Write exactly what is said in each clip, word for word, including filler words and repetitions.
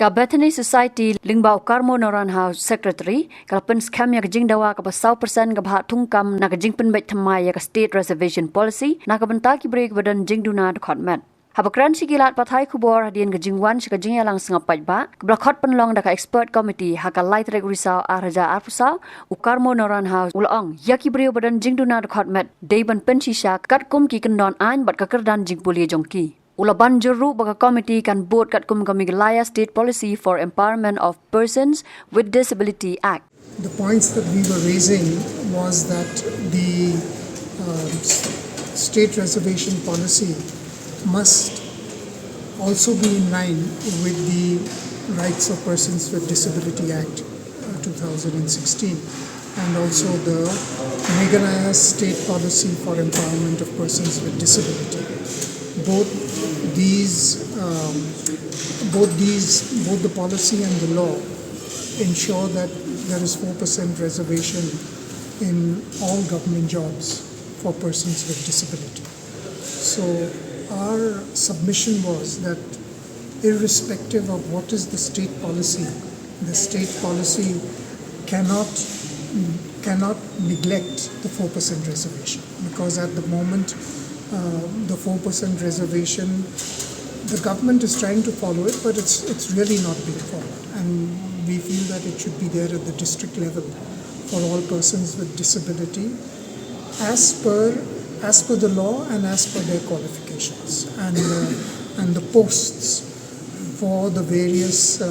Ka Bethany Society lyngba u Karmo Naranha, Secretary, ka la pynskhem ïa ka jingdawa kaba saw percent kaba hap thungkam na ka jingpynbeit thymmai ïa ka State Reservation Policy na ka bynta ki briew kiba don jingduna dkhot met. Haba kren sha ki lad pathai khubor hadien ka jingwan sha ka jingïalang sngap paidbah kaba la khot pynlong da ka Expert Committee ha ka lai tarik u Risaw ar hajar arphew saw, u Karmo Naranha u la ong ïa ki briew ba don jingduna dkhot met dei ban pynshisha katkum ki kyndon aiñ bad ka kyrdan jingpule jong ki. U la ban jur ruh ba ka komiti kan bud katkum ka Meghalaya State Policy for Empowerment of Persons with Disability Act. The points that we were raising was that the um, s- state reservation policy must also be in line with the Rights of Persons with Disability Act uh, two thousand sixteen and also the Meghalaya State Policy for Empowerment of Persons with Disability. Both these, um, both these, both the policy and the law ensure that there is four percent reservation in all government jobs for persons with disability. So our submission was that irrespective of what is the state policy, the state policy cannot cannot neglect the four percent reservation, because at the moment uh, the four percent reservation, the government is trying to follow it, but it's it's really not being followed, and we feel that it should be there at the district level for all persons with disability as per as per the law and as per their qualifications and uh, and the posts for the various uh,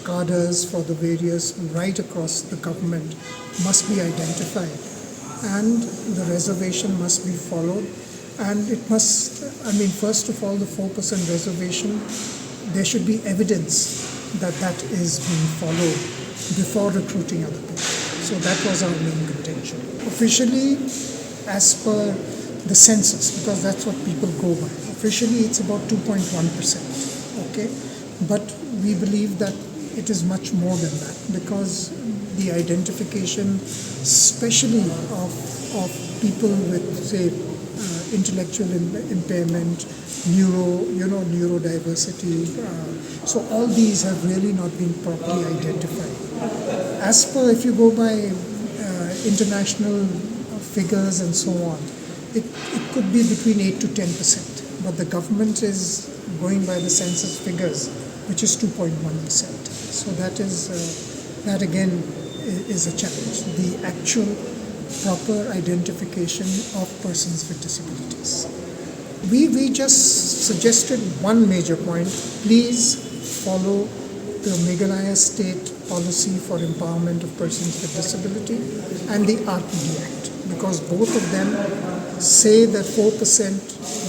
cadres, for the various, right across the government, must be identified and the reservation must be followed. And it must, I mean, first of all, the four percent reservation, there should be evidence that that is being followed before recruiting other people. So that was our main contention. Officially, as per the census, because that's what people go by, officially it's about two point one percent. Okay, but we believe that it is much more than that, because the identification, especially of, of people with, say, uh, intellectual im- impairment, neuro, you know, neurodiversity. Uh, so all these have really not been properly identified. As per, if you go by uh, international figures and so on, it, it could be between eight to ten percent. But the government is going by the census figures, which is two point one percent. So that is uh, that again i- is a challenge. The actual proper identification of persons with disabilities. We, we just suggested one major point. Please follow the Meghalaya State Policy for Empowerment of Persons with Disability and the R P D Act, because both of them say that four percent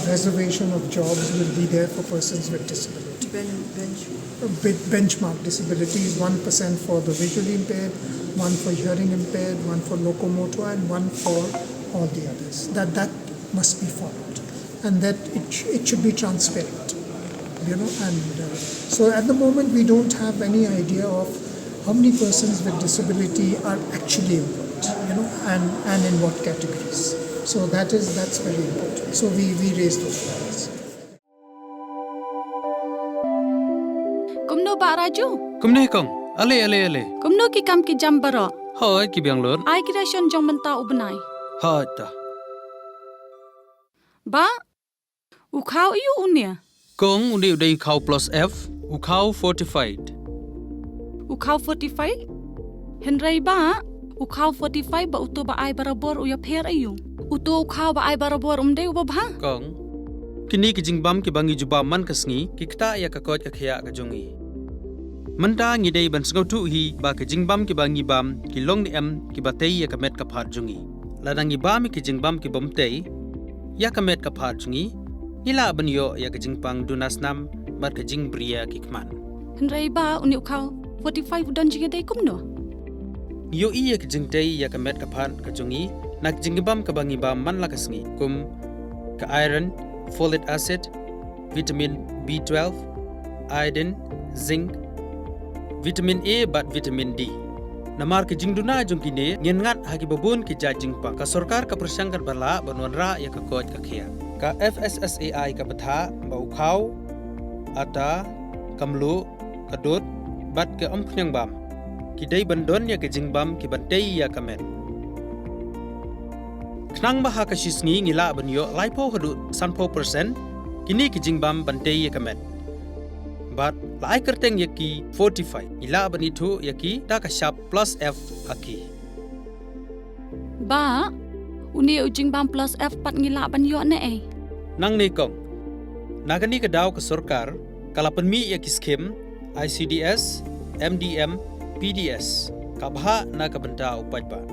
reservation of jobs will be there for persons with disability. Ben- bench- Bit- benchmark disabilities, one percent for the visually impaired, one for hearing impaired, one for locomotor, and one for all the others. That that must be followed, and that it, sh- it should be transparent. You know, and uh, so at the moment we don't have any idea of how many persons with disability are actually employed, you know, and, and in what categories. So that is that's very important. So we, we raise those points. Kumno ba Raju? Kumne kong. Ale ale ale. Kumno ki kam ki jam baroh? Hoi ki biang lut. Ai ki ration jong mynta u bnai. Hoi ta. Ba, u khaw ïu u ne? Kong, u ne u dei u khaw plus F, u khaw fortified. U khaw fortified? Hynrei ba, u khaw fortified ba uto ba ai barabor u ïapher ïu. Uto u khaw ba ai barabor um dei u babha. Kong, kine ki jingbam ki ba ngi jubab man ka sngi ki ktah ïa ka koit ka khiah ka jong ngi. Mynta ngi dei ban sngewthuh hi ba ki jingbam ki ba ngi bam ki long ne em ki ba tei ïa ka met ka phad jong ngi. Lada ngi bam ïa ki jingbam ki bym tei ïa ka met ka phad jong ngi, ngi lah ban ïoh ïa ka jingpang duna snam bad ka jingbriew ki khmat. Hynrei ba u ne u khaw fortified u don jingïadei kumno? Ngi ïohi ïa ka jingtei ïa ka met ka phad ka jong ngi na ka jingbam ka ba ngi bam man la ka sngi, kum ka iron, folic acid, vitamin B twelve, iodine, zinc, vitamin A bad vitamin D. Namar ka jingduna jong kine ngin ngat ha ki babun ki jait jingpang. Ka sorkar ka pyrshang katba lah ban wanrah ïa ka koit ka khiah. Ka F S S A I ka bthah ba u khaw, ata, ka mluh, ka dud, bad ka umkhniang bam. Ki dei ban don ïa ka jingbam ki ban tei ïa ka met. Khnang ba ha ka shi sngi ngi lah ban ïoh laiphew haduh sanphew percent, kine ki jingbam ban tei ïa ka met. Bad la ai kyrteng ïa ki Fortify, ngi lah ban ithuh ïa ki da ka shap plus F ha ki. Bah, une u jingbam plus F pat ngi lah ban ïoh ne ei? Nangne kong. Na kane ka daw ka sorkar, ka la pynmih ïa ki skim, I C D S, M D M, P D S, ka bhah na ka bynta u paidbah.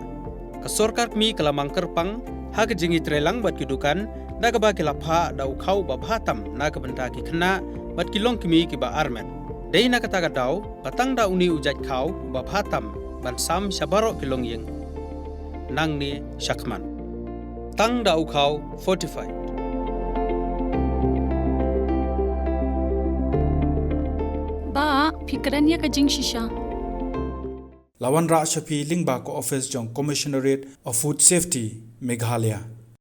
Ka sorkar kmie ka la mang kyrpang, ha ka jingïatreilang bad ki dukan, da kaba ki la phah da u khaw ba bha tam, na ka bynta ki khynnah, bad ki longkmie kiba armet. Dei na kata ka daw, ba tang da une u jait khaw, ba bha tam, ban sam sha baroh ki longïing. Nangne shakhmat. Tang da u khaw Fortify. Bah, phi kren ïa ka jingshisha. La wanrah sha phi lyngba ka office jong Commissionerate of Food Safety, Meghalaya.